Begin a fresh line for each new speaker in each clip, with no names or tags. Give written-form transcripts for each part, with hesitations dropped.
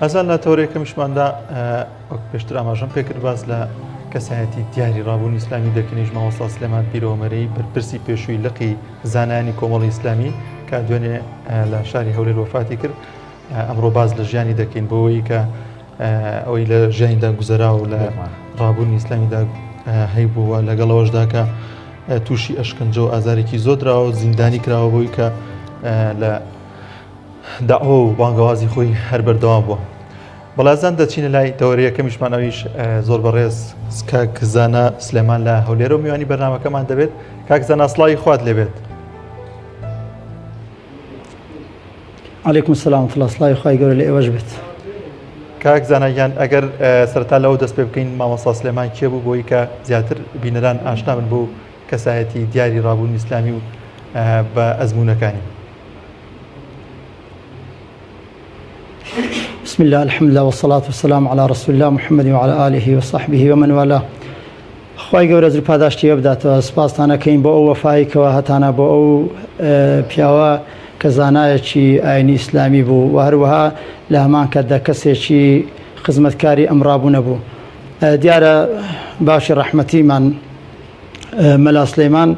ئازان لە تەوەرە یەکەمیشماندا وەک پێشتر ئاماژەم پێکرد باس لە کەسایەتی دیاری ڕابوونی ئیسلامی دەکەنیش مامۆستا سلێمان پیرۆمەرەی بەرپرسی پێشووی لقی زانایانی کۆمەڵی ئیسلامی کە دوێنێ لە شاری هەولێر وەفاتی کرد ئەمڕۆ باس لە ژیانی دەکەین بۆەوەی کە ئەوەی لە ژیانیدا گوزەرا و لە ڕابوونی ئیسلامیدا هەیبووە لەگەڵەوەشدا کە تووشی ئەشکەنجە و ئازارێکی زۆر دراوە و زیندانی کراوە بۆی کە لە داوە و بانگەوازی خۆی هەر بەردەوام بووە. بەڵازان دەچینە لای تەوەرە یەکەمیشمان ئەویش زۆر بەڕێز کاک زانا سلێمان لە هەولێرە و میوانی بەرنامەکەمان دەبێت کاک زانا سڵاوی خوات لێبێت.
علیکم السلام ورحمة الله سڵاوی خوای گەورە لە ئێوەش بێت.
کاک زانا گیان ئەگەر سەرەتا لەوە دەست پێ بکەین مامۆستا سلێمان کێ بوو بۆی کە زیاتر بینەران ئاشنا بن بۆ کەسایەتی دیاری ڕابوونی ئیسلامی و بە ئەزموونەکانی.
بسم الله الحمد لله والصلاة والسلام على رسول الله محمد وعلى آله وصحبه ومن والاه خوای گەورە ئەجر پاداشتی ئێوە بداتەوە سپاستان ئەکەین بۆ ئەو وەفای کەوا هەتانە بۆ ئەو پیاوە کە زانایەکی ئاینی ئیسلامی بوو و هەروەها لە هەمان کاتدا کەسێکی خزمەتکاری ئەم ڕابوونە بوو دیارە باشی ڕەحمەتیمان مەلا سلەیمان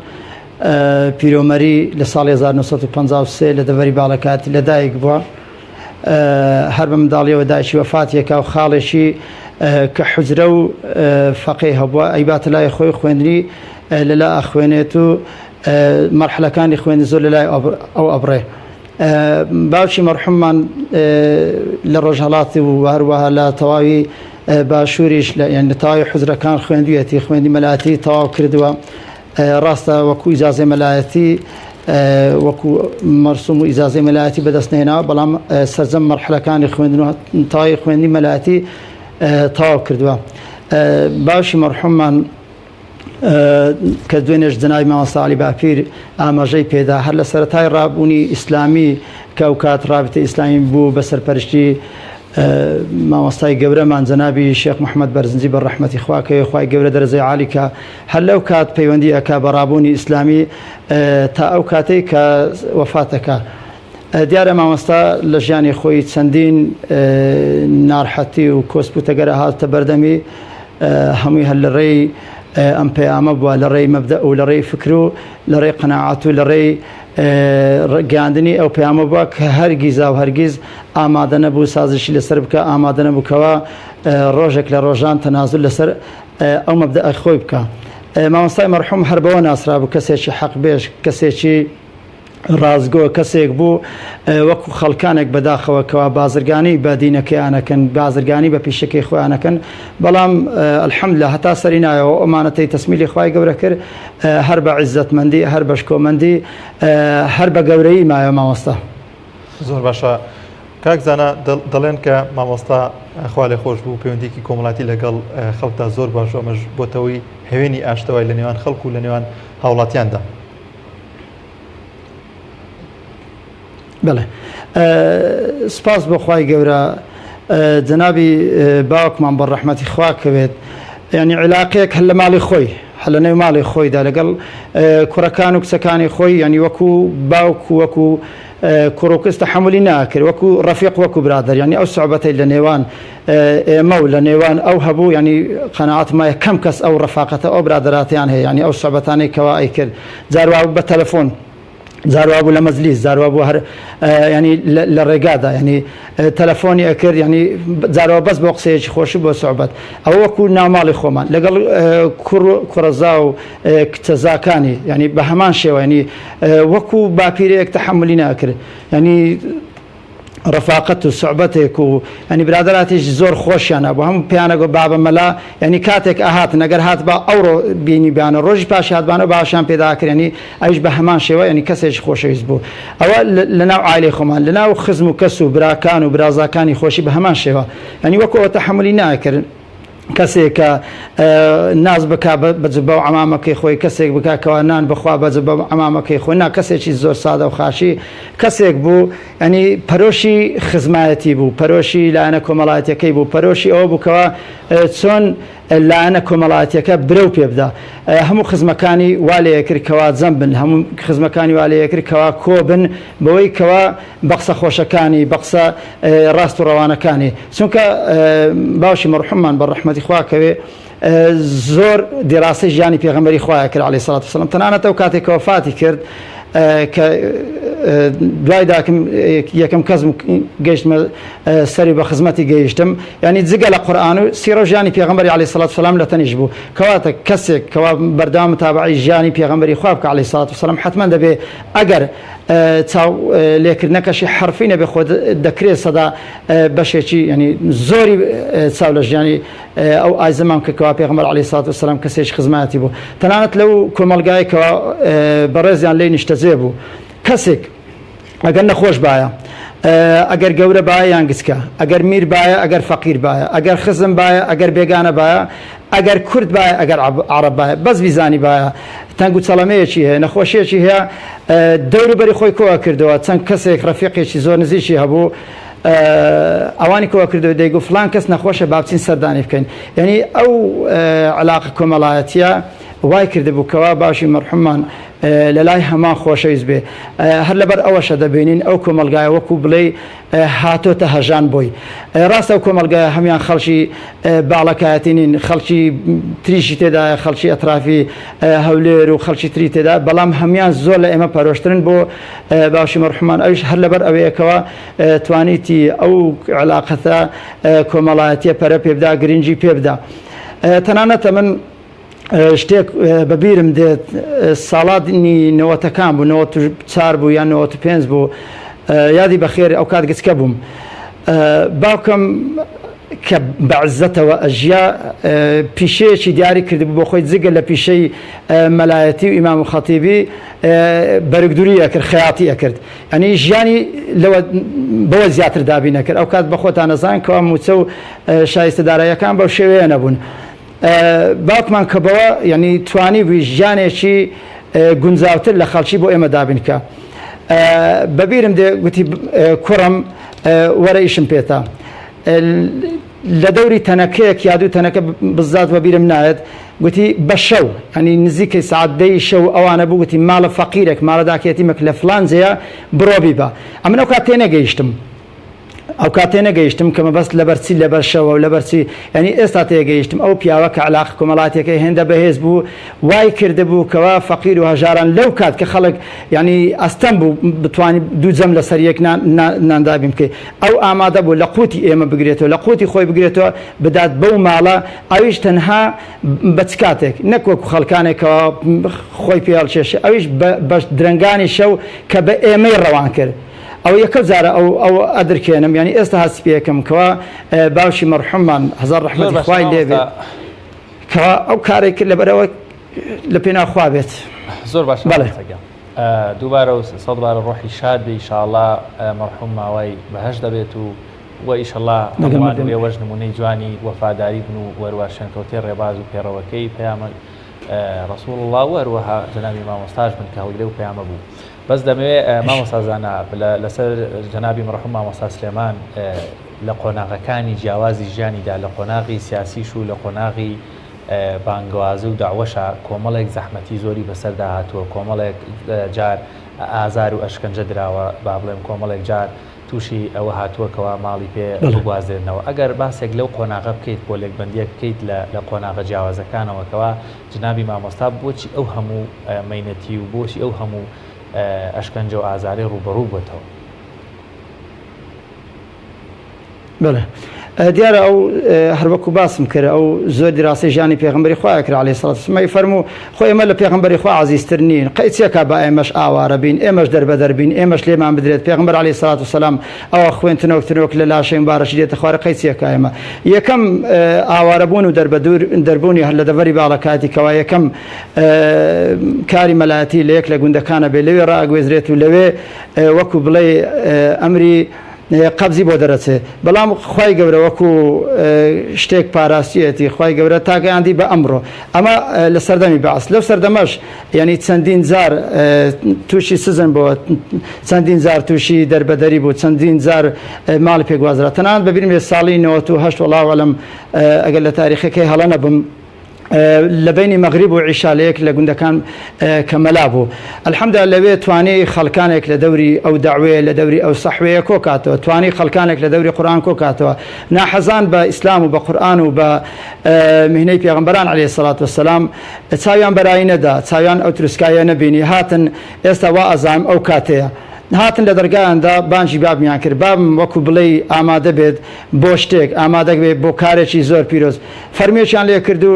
پیرۆمەری لە ساڵی 1953 لە دەڤەری باڵەکات لەدایک بووە هەر بە منداڵیەوە دایکی وەفاتیەکا و خاڵێکی کە حوجرە و فەقێی هەبووە ئەیباتە لای خۆی خوێندنی لەلا ئەخوێنێت و مەرحەلەکانی خوێندن زۆر لەلای ئەو ئەبڕێ. باوکی مەرحوممان لە ڕۆژهەڵاتی و هەروەها لە تەواوی باشووریش لە یان لە تەواوی حوجرەکان خوێندویەتی خوێندی مەلاتی تەواو کردووە. ڕاستە وەکو ئیجازەی مەلایەتی وەکو مەرسوم و ئیجازەی مەلایەتی بەدەست نێناوە بەڵام سەرجەم مەرحەلەکانی خوێندن و تەواوی خوێندنی مەلایەتی تەواو کردووە باوکی مەرحوممان کە دوێنێش جەنابی مامۆستا عەلی باپیر ئاماژەی پێدا هەر لە سەرەتای ڕابوونی ئیسلامی کە ئەو کات ڕابتە ئیسلامی بوو بە سەرپەرشتی مامۆستای گەورەمان جەنابی شێخ محەممەد بەرزنجی بە ڕەحمەتی خوا کەوێ خوای گەورە دەرەجەی عالی کا هەر لەو کات پەیوەندی ئەکا بە ڕابوونی ئیسلامی تا ئەو کاتەی کە وەفاتەکە دیارە مامۆستا لە ژیانی خۆی چەندین نارحەتی و کۆسپ و تەگەرە هاتە بەردەمی هەمووی هەر لە ڕێی ئەم پەیامە بووە لە ڕێی مەبدە و لە ڕێی فکر و لە ڕێی قەناعەت و لە ڕێی گەیاندنی ئەو پەیامە بووە کە هەرگیزا و هەرگیز ئامادە نەبوو سازشی لەسەر بکە ئامادە نەبوو کەوا ڕۆژێک لە ڕۆژان تەنازول لەسەر ئەو مەبدەئە خۆی بکە مامۆستای مەرحوم هەر بەوە ناسرابوو کەسێکی حەقبێژ کەسێکی ڕاستگۆ کەسێک بوو وەکو خەڵکانێک بەداخەوە کەوا بازرگانی بە دینەکەیانەکەن بازرگانی بە پیشەکەی خۆیانەکەن بەڵام الحمدلله هەتا سەری نایەوە ئەمانەتەی تەسمیلی خوای گەورە کرد هەر بە عیزەتمەندی هەر بە شکۆمەندی هەر بە گەورەیی مایە مامۆستا.
زۆر باشە کاک زانا دەڵێن کە مامۆستا خوا لێ خۆش بوو پەیوەندیکی کۆمەڵاتی لەگەڵ خەڵکدا زۆر باش و ئەمەش بۆتەوەی هەوێنی ئاشتەوای لە نێوان خەڵک و لە نێوان هاوڵاتیاندا.
بەڵێ سپاس بۆ خوای گەورە جەنابی باوکمان بە ڕەحمەتی خوا کەوێت ینی عیلاقەیەک هەر لە ماڵی خۆی هەر لە نێو ماڵی خۆیدا لەگەڵ کوڕەکان و کچەکانی خۆی ینی وەکو باوک و وەکو کوڕ و کچ تەحەمولی ناکرد وەکو ڕەفیق وەکو برادەر ینی ئەو سوعبەتەی لە نێوان ئێمە و لە نێوان ئەو هەبوو ینی قەناعەتم وایە کەم کەس ئەو ڕەفاقەتە ئەو برادەراتیان هەیە ینی ئەو سوعبەتانەی کەوا ئەیکرد جار وابوو بە تەلەفۆن جار وابوو لە مەجلیس جار وابوو هەر ینی لە ڕێگادا ینی تەلەفۆنی ئەکرد ینی جارەوە بەس بۆ قسەیەکی خۆشی بۆ سوعبەت ئەوە وەکو ناوماڵی خۆمان لەگەڵ کوڕ کوڕەزا و کچەزاکانی ینی بە هەمان شێوە ینی وەکو باپیرەیەک تەحەمولی ناکرد ینی ڕەفاقەت و سوعبەتێک و یانی برادەراتیش زۆر خۆشیان هەبوو هەموو پێیان ئەگۆ بابە مەلا یانی کاتێک ئەهاتن ئەگەر هاتبا ئەوڕۆ بینیبیانە ڕۆژی پاشی هاتبانەوە باشیان پێدا ئەکرد یانی ئەویش بە هەمان شێوە یانی کەسێکی خۆشەویست بوو ئەوە لەناو عایلەی خۆمان لەناو خزم و کەس و براکان و برازاکانی خۆشی بە هەمان شێوە یانی وەکو ئەوە تەحەمولی ناکرد کەسێک کە ناز بکا بە جبە و عەمامەکەی خۆی، کەسێک بکا کەوا نان بخوا بە جبە و عەمامەکەی خۆی، نا کەسێکی زۆر سادە و خاشی کەسێک بوو یانی پەرۆشی خزمایەتی بوو، پەرۆشی لایەنە کۆمەڵایەتیەکەی بوو، پەرۆشی ئەوە بوو کەوا چۆن. لایەنە کۆمەڵایەتیەکە برەو پێ بدا. هەموو خزمەکانی وا لێ کرد کەوا جەم بن، هەموو خزمەکانی وا لێ کرد کەوا کۆ بن بەوەی کەوا بە قسە خۆشەکانی، بە قسە ڕاست و ڕەوانەکانی. چونکە باوکی مەڕحوممان بە ڕەحمەتی خوا کەوێ زۆر دیراسەی ژیانی پێغەمبەری خوایە کرد علیە سڵات وسلام تەنانەت ئەو کاتێک کە وەفاتی کرد کە دوای داکم یەکەم کەس گەیشتمە سەری بە خزمەتی گەیشتم ینی جگە لە قورآن و سیرە ژیانی پێغەمبەری علیە سڵات سلام لە تەنیش بوو کەواتە کەسێک کەوا بەردەوام متابعی ژیانی پێغەمبەری خوا بکە علیە سڵات وسلام حتمما دەبێ ئەگەر چاو لێکردنەکەشی حرفی نەبێ خۆ دەکرێت سەدا بەشێکی ینی زۆری چاو لە ژیانی ئەو ئایزەمان کرد کەوا پێغەمبەر علیە سڵات وسلام کەسێکی خزمایەتی بوو تەنانەت لەو کۆمەڵگای کەوا بەڕێزیان لێی نیشتەجێ بوو کەسێک ئەگەر نەخۆش باە ئەگەر گەورە باە یان گچکە ئەگەر میر باە ئەگەر فەقیر باە ئەگەر خزم باە ئەگەر بێگانە باە ئەگەر کورد باە ئەگەر عرب باە بەس بیزانی باە تەنگ و چەڵەمەیەکی هەیە نەخۆشیەکی هەیە دەوروبەری خۆی کۆ کردەوە چەند کەسێک ڕەفیقێکی زۆر نزیکی هەبوو ئەوانی کۆ کردەوە دەیگو فلان کەس نەخۆشە با بچین سەردانی بکەین یعنی ئەو علاقە کۆمەڵایەتیە وای کردبوو کەوا باشی مەرحوممان لە لای هەمان خۆشەویست بێ هەر لەبەر ئەوەشە دەبینین ئەو کۆمەلگایە وەکو بڵێ هاتۆتە هەژان بۆی ڕاستە ئەو کۆمەلگایە هەمان خەڵکی باڵەکایەتی نین خەڵکی تریشی تێدایە خەڵکی ئەترافی هەولێر و خەڵکی تری تێدا بەڵام هەمان زۆر لە ئێمە پەرۆشترن بۆ باوشی مەرحومان ئەویش هەر لەبەر ئەوەیەکەوە توانیتی ئەو علاقەتە کۆمەڵایەتیە پەرە پێبدا گرنگی پێبدا تەنانەتە من شتێک بەبیرم دێت ساڵانی نەوەتەکان بوو 94 بوو یان 95 بوو یادی بەخێر ئەو کات گچکە بووم باوکم کە بەعزەتەوە ئەژیا پیشەیەکی دیاری کردبوو بۆ خۆی جگە لە پیشەی مەلایەتی و ئیمام و خەتیبی بەرگدوری ئەکرد خەیاتی ئەکرد ئەنی ژیانی لەوە بەوە زیاتر دابین نەکرد ئەو کات بە خۆتان نەزان کەوا موچە و شایستە داراییەکان بەو شێوەیە نەبوون باوکمان کە بەوە یعنی توانی بووی ژیانێکی گونجاوتر لە خەڵکی بۆ ئێمە دابین کە بەبیرم دێ گوتی کوڕم وەرە ئیشم پێتە لە دەوری تەنەکەیەک یا دوو تەنەکە بزات وەبیرم نایەت گوتی بە شەو یانی نزیکەی سەعات دەی شەو ئەوانە بوو گوتی ماڵە فەقیرێک ماڵە داکە یەتیمێک لە فڵان جێیە بڕۆ بیبە ئەمن ئەو کات تێنەگەیشتم ئەو کات تێنەگەیشتم کە مەبەست لەبەر چی لەبەر شەوە و لەبەر چی یانی ئێستا تێگەیشتم ئەو پیاوە کە علاقە کۆمەڵاتیەکەی هێندە بەهێز بوو وای کردبوو کەوا فەقیر و هەژاران لەو کات کە خەڵک یانی ئەستەم بوو بتوانی دوو جەم لەسەر یەک نان دابین بکەی ئەو ئامادە بوو لە قوتی ئێمە بگرێتەوە لە قوتی خۆی بگرێتەوە بدات بەو ماڵە ئەویش تەنها بە چ کاتێک نەک وەکو خەڵکانێک کەوا خۆی پێ هەڵکێشێ ئەویش بە درەنگانی شەو کە بە ئێمەی ڕەوان کرد ئەوە یەکەم جارە ئەو ئەو ئەدرکێنم یانی ئێستا هەست پێکەم کەوا باوکی مەرحوممان هەزار
زۆر
ڕەحمەتی
باشە
خوای لێ
مامۆستا
بێت کەوا ئەو کارەی کرد لەبەرئەوە لە پێناو خوا بێت.
زۆر باشە
بەڵێ.
مامۆستا گیان دووبارە و سەدبارە ڕۆحی شاد بێ ئیشاڵا مەرحوم ماوای بەهەشت دەبێت و وە ئیشەڵا
لەگەڵ
هەمووان و
مردن.
ئێوەش نمونەی جوانی وەفاداری بن و وەروا شوێنکەوتەی ڕێباز و پەیڕەوەکەی پەیامە ڕسول اللە و هەروەها جەنابی مامۆستاش بن کە هەڵگری ئەو پەیامە بوو بەس دەمەوێ مامۆستا زانا لەسەر جەنابی مەرحوم مامۆستا سلێمان لە قۆناغەکانی جیاوازی ژیانیدا لە قۆناغی سیاسیش و لە قۆناغی بانگەوازی و دەعوەشا کۆمەڵێک زەحمەتی زۆری بەسەردا هاتووە، کۆمەڵێک جار ئازار و ئەشکەنجە دراوە، با بڵێم کۆمەڵێک جار تووشی ئەوە هاتووە کەوا ماڵی پێ بگوازرێنەوە. ئەگەر باسێک لەو قۆناغە بکەیت، پۆلێکبەندییەک بکەیت لە قۆناغە جیاوازەکانەوە کەوا جنابی مامۆستا بۆچی ئەو هەموو مەینەتی و بۆچی ئەو هەموو ئەشکەنجە و ئازارەی ڕووبەڕوو بووەتەوە؟
بەڵێ دیارە ئەو هەروەکو باسم کرد ئەو زۆر دیراسەی ژیانی پێغمبەری خوا کرد علیه الصلاة والسلام فەرموو خۆ ئێمە لە پێغمبەری خوا عزیزتر نین قەی چێکا با ئێمەش ئاوارە بین ئێمەش دەربەدەر بین ئێمەش لێمان بدرێت پێغمبەر علیه الصلاة والسلام ئەوە خوێن تنۆک تنۆک لە لاشەی مبارەکی دێتە خوارە قەی چێکا ئێمە یەکەم ئاوارەبوون و دەربەدور دەربوونی هەر لە دەڤەری باڵەکاتی کەوا یەکەم کاری مەلایەتی لە یەک لە گوندەکانە بێ لەوێ ڕاگوێزرێت و لەوێ وەکو بڵێ ئەمری. قەبزی بۆ دەرەچێ بەڵام خوای گەورە وەکو شتێک پاراستویەتی خوای گەورە تا گەیاندی بە ئەمڕۆ ئەمە لە سەردەمی بەعس لەو سەردەمەش یعنی چەندین جار تووشی سزن بۆ چەندین جار تووشی دەربەدەری بوو چەندین جار ماڵی پێگوازرا تەنانەت بەبیرم بێ ساڵی 98 وەڵا وەلم ئەگەر لە تاریخەکەی هەڵە نەبم لە بەینی مەغریب و عیشا لە یەک لە گوندەکان کە مەلا بوو الحمدللە لەوێ توانی خەڵکانێک لە دەوری ئەو دەعوەیە لە دەوری ئەو سەحوەیە کۆ کاتەوە توانی خەڵکانێک لە دەوری قورئان کۆ کاتەوە ناحەزان بە ئیسلام و بە قورئان و بە مهنەی پێغەمبەران علیە الصلوة والسلام چاویان بەرایی نەدا چاویان ئەو تروسکایە نەبینی هاتن ئێستا وا ئەزانم ئەو کاتەیە هاتن لە دەرگایاندا بانگی بابمیان کرد بابم وەکو بڵێی ئامادە بێت بۆ شتێک ئامادە بێت بۆ کارێکی زۆر پیرۆز فەرمیەکیان لێ کرد و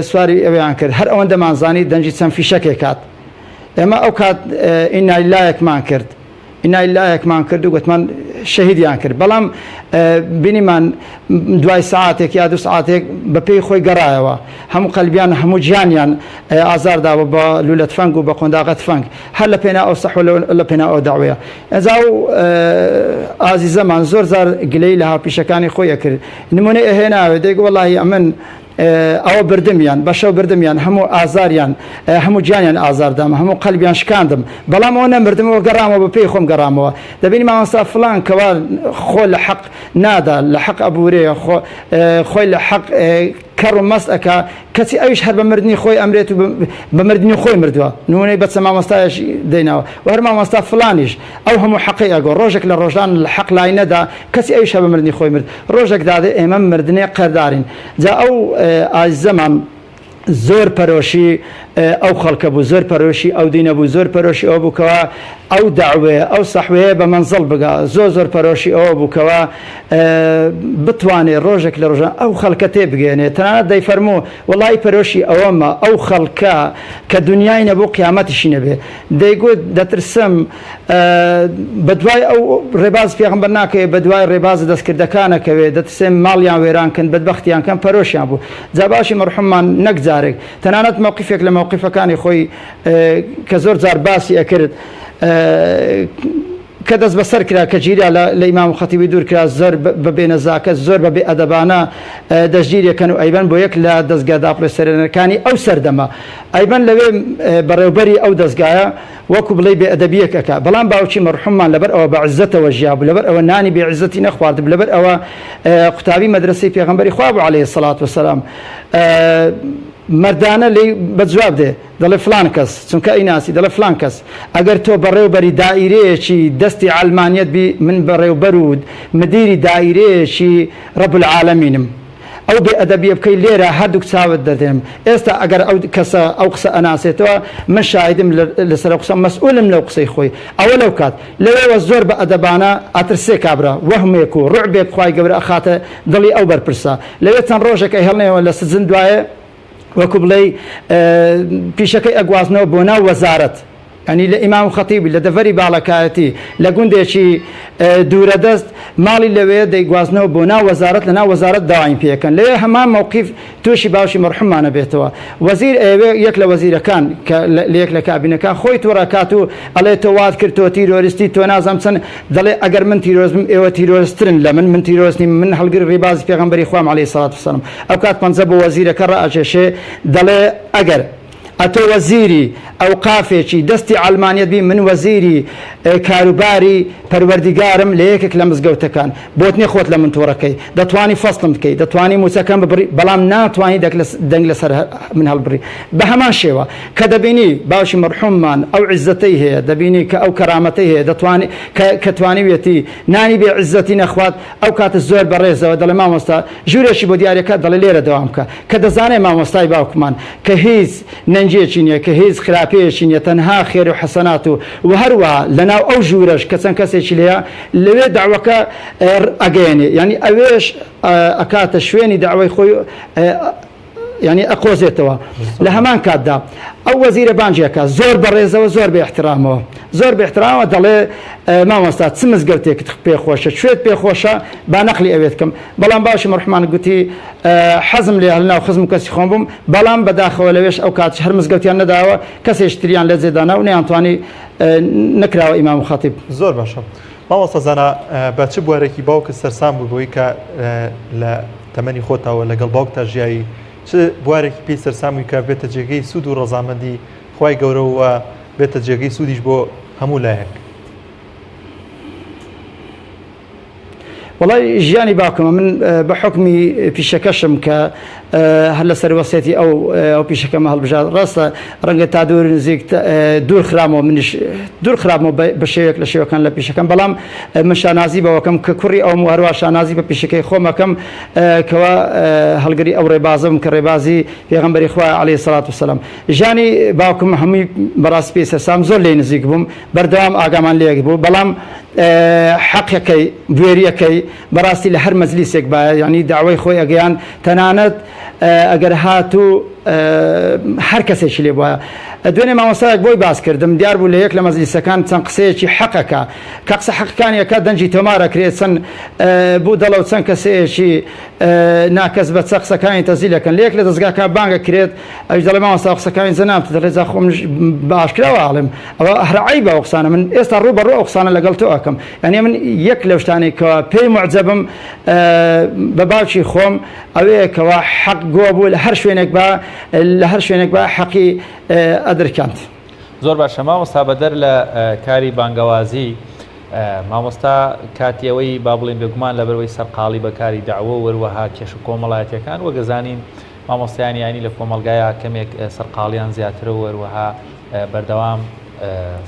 سواری ئەویان کرد هەر ئەوەندەمان زانی دەنگی چەند فیشەکێک هات ئێمە ئەو کات ئینا لایەکمان کرد ئینا لایەکمان کرد و گوتمان شەهیدیان کرد بەڵام بینیمان دوای سعاتێک یا دو سعاتێک بە پێی خۆی گەڕایەوە هەموو قەلبیان هەموو گیانیان ئازار داوە بە لولە تفەنگ و بە قۆنداغە تفەنگ هەر لە پێنا ئەو سەحوە لە پێنا ئەو داوەیە ئەجا و ئازیزەمان زۆر زار گلەی لە هاوپیشەکانی خۆی ئەکرد نمونەی ئەهێناوێ دەیگو وەڵاهی ئەمن ئەوە بردمیان بەشەو بردمیان هەموو ئازاریان هەموو گیانیان ئازاردام هەموو قەلبیان شکاندم بەڵام ئەوە نەمردمەوە گەڕامەوە بە پێی خۆم گەڕامەوە دەبینی مامۆستا فلان کەوا خۆ لە حەق نادا لە حەق ئەبورێ خۆی لە حەق کەڕ و مەست ئەکا کەچی ئەویش هەر بە مردنی خۆی ئەمرێت و بە مردنی خۆی مردووە نمونەی بەچە مامۆستایش دەیناوە و هەر مامۆستا فلانیش ئەو هەموو حەقەی ئەگۆ ڕۆژێک لە ڕۆژان لە حەق لای نەدا کەچی ئەویش هەر بە مردنی خۆی مرد ڕۆژێک دادێ ئێمە مردنێ قەردارین جا ئەو ئازیزەمان زۆر پەرۆشی ئەو خەڵکە بوو زۆر پەرۆشی ئەو دینە بوو زۆر پەرۆشی ئەوە بوو کەوا ئەو دەعوەیە ئەو سەحوەیە بە مەنزڵ بگا زۆر زۆر پەرۆشی ئەوە بوو کەوا بتوانێ ڕۆژێک لە ڕۆژان ئەو خەڵکە تێ بگەێنێ تەنانەت دەیفەرموو وەڵی پەرۆشی ئەوەمە ئەو خەڵکە کە دنیای نەبوو قیامەتیشی نەبێ دەیگوت دەترسم بەدوای ئەو ڕێباز پێغەمبەر ناکەوێ بەدوای ڕێبازە دەستکردەکانەکەوێ دەترسێن ماڵیان وێران کەن بەدبەختیان کەن پەرۆشیان بوو جا باشی مەرحوممان نەک جارێک تەنانەت مەوقیفێک لە مەوقیفەکانی خۆی کە زۆر جار باسی ئەکرد کە دەست بەسەر کرا کە گیرا لە ئیمام و خەتیبی دوور کرا زۆر بە بێنەزاکەت زۆر بە بێ ئەدەبانە دەستگیرەکەن و ئەیبەن بۆ یەک لە دەستگا داپڵێسەرێنەکانی ئەو سەردەمە ئەیبەن لەوێ بەڕێوبەری ئەو دەستگایە وەکو بڵێی بێ ئەدەبیەک ئەکا بەڵام باوکی مەرحوممان لەبەر ئەوە بە عزەتەوە ژیابوو لەبەر ئەوە نانی بێ عزەتی نەخواردبوو لەبەر ئەوە قوتابی مەدرەسەی پێغەمبەری خوا بوو عەلەیهی سەڵات وسەلام مەردانە لێی بە جواب دێ دەڵێ فلان کەس چونکە ئەیناسی دەڵێ فلان کەس ئەگەر تۆ بەڕێوبەری دائیرەیەکی دەستی عەلمانیەت بی من بەڕێوبەر و مدیری دائیرەیەکی رب العالمینم ئەو بێ ئەدەبیە بکەی لێرە هەردووک چاوت دەردێنم ئێستا ئەگەر ئەو کەسە ئەو قسە ئەناسێتەوە من شاهیدم لەسەر ئەو قسە مەسئولم لەو قسەی خۆی ئەوە لەو کات لەوێوە زۆر بە ئەدەبانە ئەترسێ کابرا وەهمێک و ڕوعبێک خوای گەورە ئەخاتە دڵی ئەو بەرپرسە لەوێ چەند ڕۆژێک ئەیهێڵنەوە لە سجن دوایێ وەکو بڵێی پیشەکەی ئەگوازنەوە بۆ ناو وەزارەت یانی لە ئیمام خەتیبی لە دەڤەری باڵەکایەتی لە گوندێکی دوورەدەست ماڵی لەوێ دەیگوازنەوە بۆ ناو وەزارەت لە ناو وەزارەت داواین پێکەن لەوێ هەمان مەوقیف تووشی باوشی مەرحوممانە بێتەوە وەزیر ئەیەوێ یەک لە وەزیرەکان کە لە یەک لە کابینەکان خۆی توڕەکات و ئەڵێ تۆ وات کرد تۆ تیرۆریستی تۆ نازانم چەند دەڵێ ئەگەر من تیرۆریست بم ئێوە تیرۆریستترن لە من من تیرۆریست نیم من هەڵگری ڕیبازی پێغەمبەری خوام عەلەیهی سەڵات وسەلام ئەو کات پەنجە بۆ وەزیرەکە ڕائەکێشێ دەڵێ ئەگەر ئەتۆ وەزیری ئەوقافێکی دەستی عەلمانیەت بی من وەزیری کاروباری پەروەردیگارم لە یەکێک لە مزگەوتەکان بۆت نیە خۆت لە من توڕەکەی دەتوانی فەسڵم بکەی دەتوانی موچەکەم ببڕی بەڵام ناتوانی دەنگ لەسەر من هەڵبڕی بە هەمان شێوە کە دەبینی باوکی مەرحوممان ئەو عیزەتەی هەیە دەبینی کە ئەو کەرامەتەی هەیە دەتوانی کە توانیویەتی نانی بێ عیزەتی نەخوات ئەو کاتە زۆر بەڕێزەوە دەڵێ مامۆستا ژوورێکی بۆ دیارەکە دەڵێ لێرە دەوام بکە کە دەزانێ مامۆستای باوکمان کە هیچ نەنگیەکی نیە کە هیچ خراپەیەکی نیە تەنها خێر و حەسەنات و وە هەروەها لەناو ئەو ژوورەش کە چەند کەسێکی لێیە لەوێ دەعوەکە ئەگەیەنێ یانی ئەوێش ئەکاتە شوێنی دەعوەی خۆی یانی ئەقۆزێتەوە لە هەمان کاتدا ئەو وەزیرە بانگی ئەکا زۆر بەڕێزەوە زۆر بە ئیحترامەوە زۆر بە ئیحترامەوە دەڵێ مامۆستا چ مزگەوتێکت پێ خۆشە کوێت پێ خۆشە با نەقلی ئەوێت کەم بەڵام باشی مەرحومان گوتی حەزم لێ هەلناو خزم و کەسی خۆم بووم بەڵام بەداخەوە لەوێش ئەو کاتش هەر مزگەوتیان نەداوە کەسێش تریان لە جێدانا و نەیانتوانی نەکراوە ئیمام و خەتیب.
زۆر باشە. مامۆستا زانا بە چ بوارێکی باوکت سەرسام بووی بەوەی کە لە تەمەنی خۆتەوە لەگەڵ باوکتا ژیایی چ بوارێکی پێی سەرسام بووی کە بێتە جێگەی سوود و ڕەزامەندی خوای گەورە و بێتە جێگەی سوودیش بۆ هەموو لایەک؟
وەڵای ژیانی باوکمە من بە حوکمی پیشەکەشم کە هەر لەسەر وەسێتی ئەو ئەو پیشەکەمە هەڵبژارد ڕاستە ڕەنگە تا دوور نزیک دوور خرامەوە منیش دوور خرامەوە بە شێوەیەک لە شێوەکان لە پیشەکەم بەڵام من شانازی بەوەکەم کە کوڕی ئەوم و هەروە شانازی بە پیشەکەی خۆمەکەم کەوا هەڵگری ئەو ڕێبازم کە ڕێبازی پێغەمبەری خوا عەلەیهی سەڵات وسەلام ژیانی باوکم هەمووی بەڕاستی پێی سەرسام زۆر لێی نزیک بووم بەردەوام ئاگامان لەیەک بوو بەڵام حەقەکەی بوێریەکەی بەڕاستی لە هەر مەجلیسێک بایە یعنی داوای خۆی ئەگەیان تەنانەت ئەگەر هاتوو هەر کەسێکی لێ بووە دوێنێ مامۆستایەک بۆی باس کردم دیار بوو لە یەک لە مەجلیسەکان چەند قسەیەکی حەقەکە کە قسە حەقەکانیەکە دەنگی تۆمارەکرێت چەند بوو دەڵە و چەند کەسەیەکی ناکەس بە چە قسەکانی تەزیل ئەکەن لە یەک لە دەزگاکان بانگ ئەکرێت ئەویش دەڵێ مامۆستا قسەکانی جەنابت دەڵێ جا خۆم بە ئاشکراوە ئەڵێم ئەوە هەر عەیبە ئەو قسانە من ئێستا ڕوو بە ڕوو ئەو قسانە لەگەڵ تۆ ئەکەم یعنی من یەک لەو شتانەی کەوا پێی معجەبم بە باوکی خۆم ئەوەیە کەوا حەق گۆ بوو لە هەر شوێنێک بە لە هەر شوێنێک بە حەقی ئەدرکاند.
زۆر باشە مامۆستا بەدەر لە کاری بانگەوازی مامۆستا کاتی ئەوەی با بڵێین بێگومان لەبەرئەوەی سەرقاڵی بە کاری دەعوە و هەروەها کێشە کۆمەڵایەتیەکان وەک ئەزانین مامۆستایانی ئاینی لە کۆمەڵگایا کەمێک سەرقاڵیان زیاترە و هەروەها بەردەوام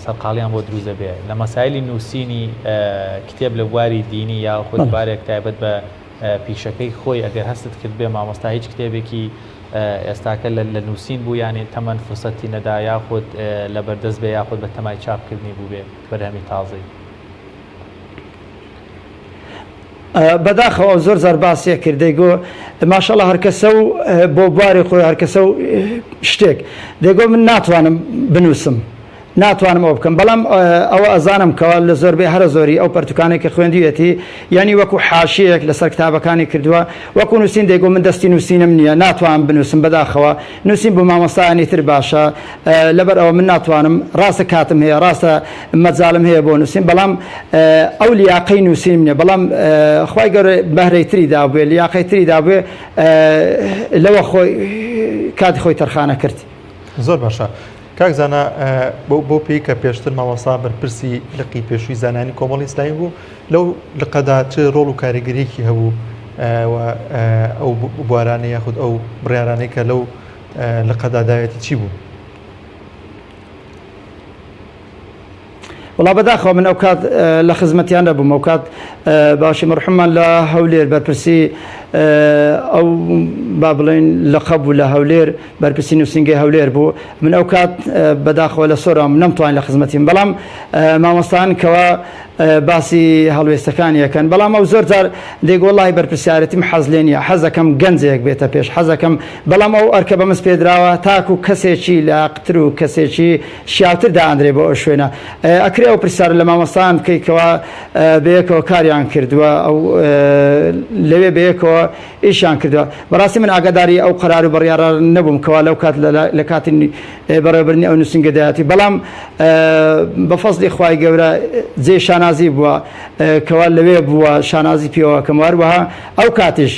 سەرقاڵیان بۆ دروست دەبێ لە مەسایلی نووسینی کتێب لە بواری دینی یا خود بارێک تایبەت بە پیشەکەی خۆی ئەگەر هەستت کرد بێ مامۆستا هیچ کتێبێکی ئێستاکە لە نووسین بوو یانێ تەمەن فرسەتی نەدا یاخود لە بەردەست بێ یاخود بە تەمای چاپکردنی بووبێ بەرهەمی تازەی.
بەداخەوە ئەو زۆر جار باسی ئەکرد دەیگۆ ماشەڵا هەرکەسە و بۆ بواری خۆی هەرکەسە و شتێک دەیگۆ من ناتوانم بنووسم ناتوانم ئەوە بکەم بەڵام ئەوە ئەزانم کەوا لە زۆربەی هەرە زۆری ئەو پەرتوکانەی کە خوێندویەتی یانی وەکو حاشیەیەک لەسەر کتابەکانی کردووە وەکو نووسین دەیگۆ من دەستی نووسینم نییە ناتوانم بنووسم بەداخەوە نووسین بۆ مامۆستایانی تر باشە لەبەر ئەوە من ناتوانم ڕاستە کاتم هەیە ڕاستە مەجالم هەیە بۆ نووسین بەڵام ئەو لیاقەی نووسینم نییە بەڵام خوای گەورە بەهرەی تری دابوێ لیاقەی تری دابوێ لەوە خۆی کاتی خۆی تەرخانە کرد.
زۆر باشە کاک زانا بەو پێی کە پێشتر مامۆستا بەرپرسی لقی پێشووی زانایانی کۆمەڵی ئیسلامی بوو لەو لقەدا چ ڕۆڵ و کاریگەریەکی هەبوو و ئەو بوارانە یاخود ئەو بڕیارانەی کە لەو لقەدا داوێتی چی بوو؟
وەڵا بەداخەوە من ئەوکات لە خزمەتیان نەبووم ئەوکات باشی مەرحوممان لە هەولێر بەرپرسی ئەو با بڵێن لەقەب بوو لە هەولێر بەرپرسی نووسینگەی هەولێر بوو من ئەو کات بەداخەوە لە سۆرام نەمتوانی لە خزمەتیم بەڵام مامۆستان کەوا باسی هەڵوێستەکانی ئەکەن بەڵام ئەو زۆر جار دەیگۆ وەڵاهی بەرپرسیارێتیم حەز لێ نییە حەزەکەم گەنجێک بێتە پێش حەزەکەم بەڵام ئەو ئەرکە بە من سپێدراوە تاکو کەسێکی لاقتر و کەسێکی شیاوتر دائەندرێ بۆ ئەو شوێنە ئەکرێ ئەو پرسیارە لە مامۆستایان بکەی کەوا بەیەکەوە کاریان کردووە ئەو لەوێ بەیەکەوە ئیشیان کردووە بەڕاستی من ئاگاداری ئەو قەرار و بڕیارە نەبووم کەوا لەو کات لە کاتی بەڕێوەبردنی ئەو نووسینگەدایەتی بەڵام بە فەزلی خوای گەورە جێی شانازی بووە کەوا لەوێ بووە شانازی پێوەکەم هەروەها ئەو کاتیش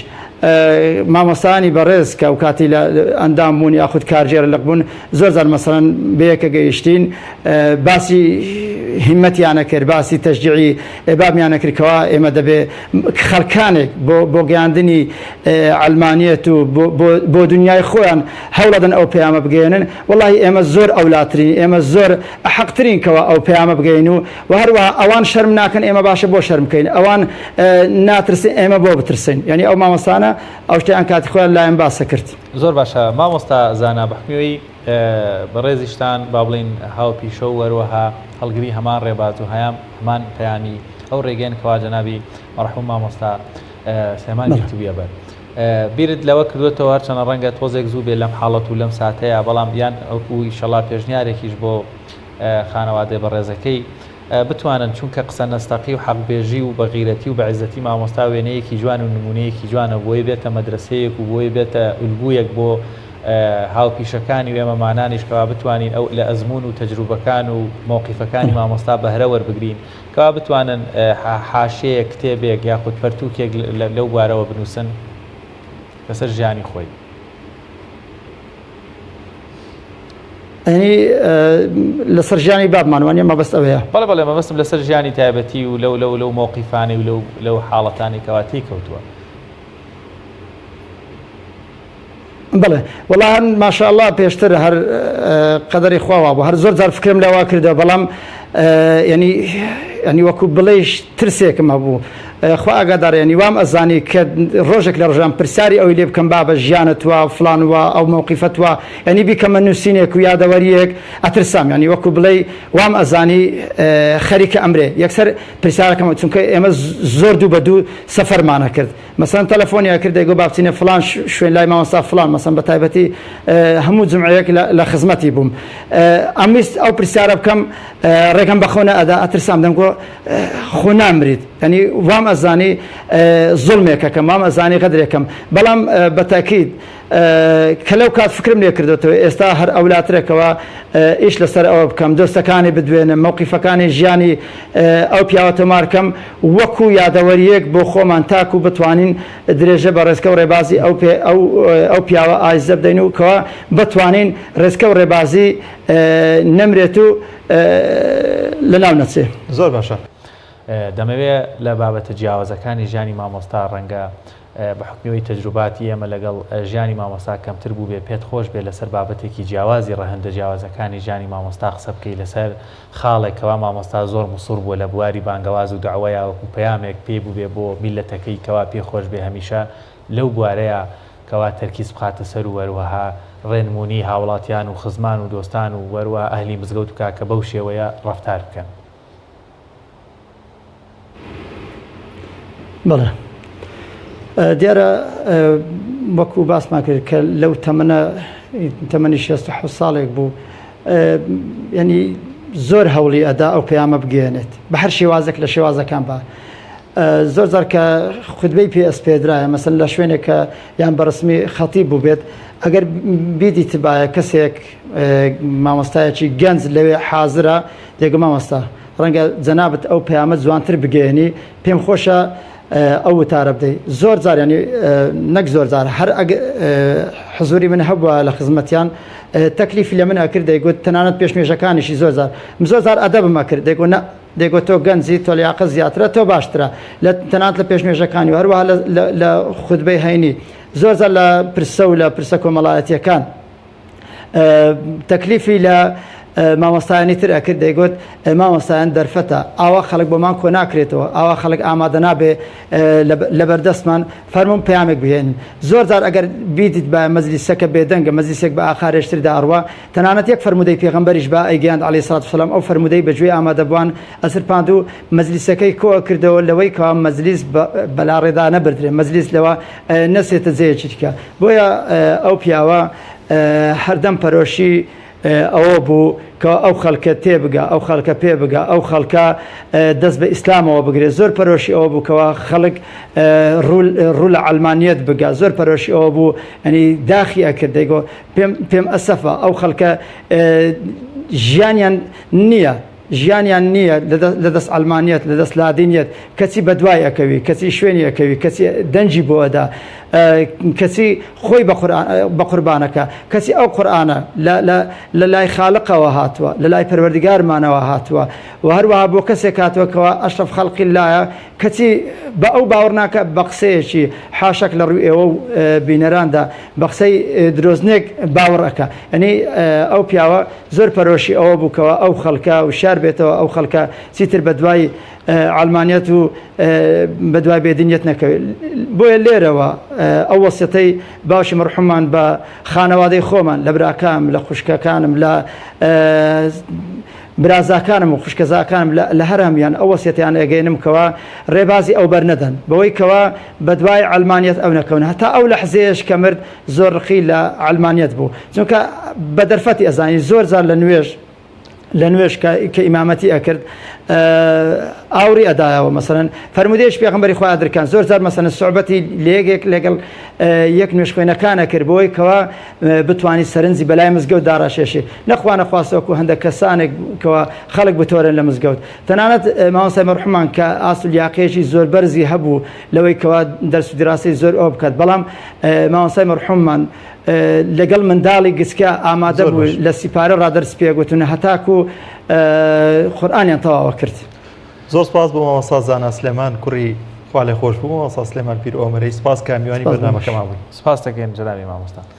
مامۆستایانی بەڕێز کە ئەو کاتی لە ئەندام بوون یاخود کارگێڕ لق بوون زۆر جار مەسەلەن بەیەکە گەیشتین باسی هیمەتیانە کرد باسی تەشجیعی بابمیانە کرد کەوا ئێمە دەبێ خەڵکانێک بۆ بۆ گەیاندنی عەلمانیەت و بۆ دنیای خۆیان هەوڵەدەن ئەو پەیامە بگەیەنن وەڵاهی ئێمە زۆر ئەولاترین ئێمە زۆر ئەحەقترین کەوا ئەو پەیامە بگەین و و هەروەها ئەوان شەرم ناکەن ئێمە باشە بۆ شەرم بکەین ئەوان ناترسن ئێمە بۆ بترسین یعنی ئەو مامۆستانە ئەو شتیان کاتی خۆیان لایان باسە کرد.
زۆر باشە مامۆستا زانا بەحکمی بەڕێزیشتان با بڵێین هاوپیشە و هەروەها هەڵگری هەمان ڕێباز و هەیام هەمان پەیامی ئەو ڕێگەیەن کەوا جەنابی مەڕحوم مامۆستا سلێمان گرتبوویە بەر. بیرت لەوە کردوێتەوە هەرچەنە ڕەنگە تۆزێک زوو بێ لەم حاڵەت و لەم ساتەیە بەڵام یان ئەوکو ئیشەڵا پێشنیارێکیش بۆ خانەوادەی بەڕێزەکەی بتوانن چونکە قسە نەستەقی و حەقبێژی و بە غیرەتی و بە عیزەتی مامۆستا وێنەیەکی جوان و نمونەیەکی جوانە بۆی بێتە مەدرەسەیەک و بۆی بێتە ئولگویەک بۆ. هاوپیشەکانی و ئێمەمانانیش کەوا بتوانین ئەو لە ئەزموون و تەجروبەکان و مەوقیفەکانی مامۆستا بەهرە وەربگرین کەوا بتوانن حاشیەیەک، کتێبێک یاخود پەرتووکێک لەو بوارەوە بنووسن لەسەر ژیانی خۆی.
یعنی لەسەر ژیانی بابمان وانە مەبەست ئەوەیە؟
بەڵێ بەڵێ مەبەستم لەسەر ژیانی تایبەتی و لەو لەو لەو مەوقیفانەی و لەو لەو حاڵەتانەی کەوا تێی کەوتووە.
بەڵێ وەڵا هەر ماشاءاللە پێشتر هەر قەدەری خوا وابوو هەر زۆر جار فکرم لەوە کردەوە بەڵام ینی ینی وەکو بڵێیش ترسێکم هەبوو خوا ئاگادارە ینی وام ئەزانی کە ڕۆژێک لە ڕۆژان پرسیاری ئەوی لێ بکەم بابە ژیانت وا فلان وا ئەو مەوقیفەت وا ینی بیکەمە نووسینێک و یادەوەریەک ئەترسام ینی وەکو بڵێی وام ئەزانی خەریکە ئەمرێ یەکسەر پرسیارەکەم چونکە ئێمە زۆر دوو بە دوو سەفەرمانە کرد مەسەلەن تەلەفۆنی ئەکرد دەیگۆ با بچینە فڵان شوێن لای مامۆستا فڵان مەسەن بە تایبەتی هەموو جمعەیەک لە خزمەتی بووم ئەمویست ئەو پرسیارە بکەم ڕێگەم بەخۆ نەئەدا ئەترسام دەمگۆ خۆ نامریت ینی وام ئەزانی زوڵمێکەکەم وام ئەزانی غەدرێکم بەڵام بە تاکید کە لەو کات فکرم لێ کردۆتەوە ئێستا هەر ئەولاترەکەوە ئیش لەسەر ئەوە بکەم دۆستەکانی بدوێنم مەوقیفەکانی ژیانی ئەو پیاوە تۆمار کەم وەکو یادەوەریەک بۆ خۆمان تاکو بتوانین درێژە بە ڕێچکە و ڕێبازی ئەو پێ ئەو ئەو پیاوە ئایزە بدەین و کەوا بتوانین ڕێچکە و ڕێبازی نەمرێت و لەناو نەچێ.
زۆر باشە.
دەمەوێ لە بابەتە جیاوازەکانی ژیانی مامۆستا ڕەنگە بە حوکمی ئەوەی تەجروباتی ئێمە لەگەڵ ژیانی مامۆستا کەمتر بووبێ پێت خۆش بێ لەسەر بابەتێکی جیاوازی ڕەهەندە جیاوازەکانی ژیانی مامۆستا قسە بکەی لەسەر خاڵێک کەوا مامۆستا زۆر موسڕ بووە لە بواری بانگەواز و دەعوەیا وەکو پەیامێک پێی بووبێ بۆ میللەتەکەی کەوا پێی خۆش بێ هەمیشە لەو بوارەیا کەوا تەرکیز بخاتە سەر و هەروەها ڕێنمونی هاوڵاتیان و خزمان و دۆستان و وەروەها ئەهلی مزگەوت بکا کە بەو شێوەیە ڕەفتار بکەن.
بەڵێ دیارە وەکو باسمان کرد کە لەو تەمەنە تەمەنی 16 ساڵێک بوو ینی زۆر هەوڵی ئەدا ئەو پەیامە بگەێنێت بە هەر شێوازێک لە شێوازەکان بە زۆر زار کە خودبەی پێ ئەسپێدرایە مەسن لە شوێنێک کە یان بەڕسمی خەتی بوو بێت ئەگەر بیدیتبایە کەسێک مامۆستایەکی گەنج لەوێ حازرە دەگو مامۆستا ڕەنگە جەنابت ئەو پەیامە جوانتر بگەیەنی پێم خۆشە ئەو وتارە بدەی زۆر جار ینی نەک زۆر جار هەر حزوری من هەبووە لە خزمەتیان تەکلیفی لە من ئەکرد دەیگوت تەنانەت پێشنوێژەکانیشی زۆر جار من زۆر جار ئەدەبم ئەکرد دەیگوت نە دەیگوت تۆ گەنجی تۆ لیاقە زیاترە تۆ باشترە لە تەنانەت لە پێشنوێژەکانی و هەروەها لە خوتبەی هەینی زۆر جار لە پرسە و لە پرسە کۆمەڵایەتیەکان تەکلیفی لە مامۆستایانی تر ئەکرد دەیگوت مامۆستایان دەرفەتە ئاوا خەڵک بۆمان کۆ ناکرێتەوە ئاوا خەڵک ئامادە نابێ لەبەردەستمان فەرموم پەیامێک بهێنن زۆر جار ئەگەر بیدیت بە مەجلیسەکە بێدەنگە مەجلیسێک بە ئاقارێشتردا ئەڕوا تەنانەت یەک فەرموودەی پێغەمبەریش بە ئەیگەیاند عەلەیهی سڵات وسەلام ئەو فەرموودەی بە گوێی ئامادەبووان ئەسرپاند و مەجلیسەکەی کۆ کردەوە لەوەی کەوا مەجلیس بەلاڕێدا نەبردرێ مەجلیس لەوە نەچێتە جێیەکی دیکە بۆیە ئەو پیاوە هەردەم پەرۆشی ئەوە بوو کە ئەو خەڵکە تێبگا ئەو خەڵکە پێ بگا ئەو خەڵکە دەست بە ئیسلامەوە بگرێت زۆر پەرۆشی ئەوە بوو کەوا خەڵک ڕوو لە عەلمانیەت بگا زۆر پەرۆشی ئەوە بوو ئەنی داخی ئەکرد دەیگۆ پێم پێم ئەسەفە ئەو خەڵکە ژیانیان نییە ژیانیان نییە لە دەست عەلمانیەت لە دەست لادینیەت کەچی بەدوای ئەکەوی کەچی شوێنی ئەکەوی کەچی دەنگی بۆ ئەدا کەچی خۆی بە قوربانەکە کەچی ئەو قورئانە لە لای خالقەوە هاتووە لە لای پەروەردگارمانەوە هاتووە و هەروەها بۆ کەسێک هاتووە کەوا ئەشرەف خەڵقی اللەیە کەچی بە ئەو باوەڕ ناکە بە قسەیەکی حاشاک لە ڕووی ئێوە و بینەراندا بە قسەی درۆزنێک باوەڕ ئەکا یەنی ئەو پیاوە زۆر پەرۆشی ئەوە بوو کەوا ئەو خەڵکە وشیار بێتەوە ئەو خەڵکە چیتر بە دوای عەلمانیەت و بە دوای بێدینیەت نەکەوێت بۆیە لێرەوە ئەو وەسیەتەی باوکی مەرحوممان بە خانەوادەی خۆمان لە براکام لە خوشکەکانم لە برازاکانم و خوشکەزاکانم لە هەر هەموویان ئەو وەسیەتەیان ئەگەیەنم کەوا ڕێبازی ئەو بەر نەدەن بەوەی کەوا بەدوای عەلمانیەت ئەو نەکەون هەتا ئەو لەحزەیەش کە مرد زۆر ڕقی لە عەلمانیەت بوو چونکە بە دەرفەتی ئەزانی زۆر جار لە نوێژ. لە نوێژ کە ئیمامەتی ئەکرد ئاوڕی ئەدایەوە مەسەلەن فەرموودەیش پێغەمبەری خوا ئەدرکان زۆر جار مەسەلەن سوعبەتی لەیەکێک لەگەڵ یەک نوێژخوێنەکان ئەکرد بۆی کەوا بتوانی سەرنجی بەلای مزگەوت داڕاشێشێ نەخوا نەخواستە وەکو هەندێک کەسانێک کەوا خەڵک بتۆرن لە مزگەوت تەنانەت مامۆستای مەرحومان کە ئاست و لیاقەیەکی زۆر بەرزی هەبوو لەوەی کەوا دەرس و دیراسەی زۆر ئەو بکات بەڵام مامۆستای مەرحوممان لەگەڵ منداڵی گچکە ئامادە بوو لە سیپارە ڕا دەرس پێگوتن هەتاکو قورئانیان تەواوە کرد.
زۆر سپاس بۆ مامۆستا زانا سلێمان کوڕی خوا لێخۆشبوو مامۆستا سلێمان پیر ئۆمەرەی سپاس کە میوانی بەرنامەکەمان بووی.
سپاس دەکەین جەنابی مامۆستا.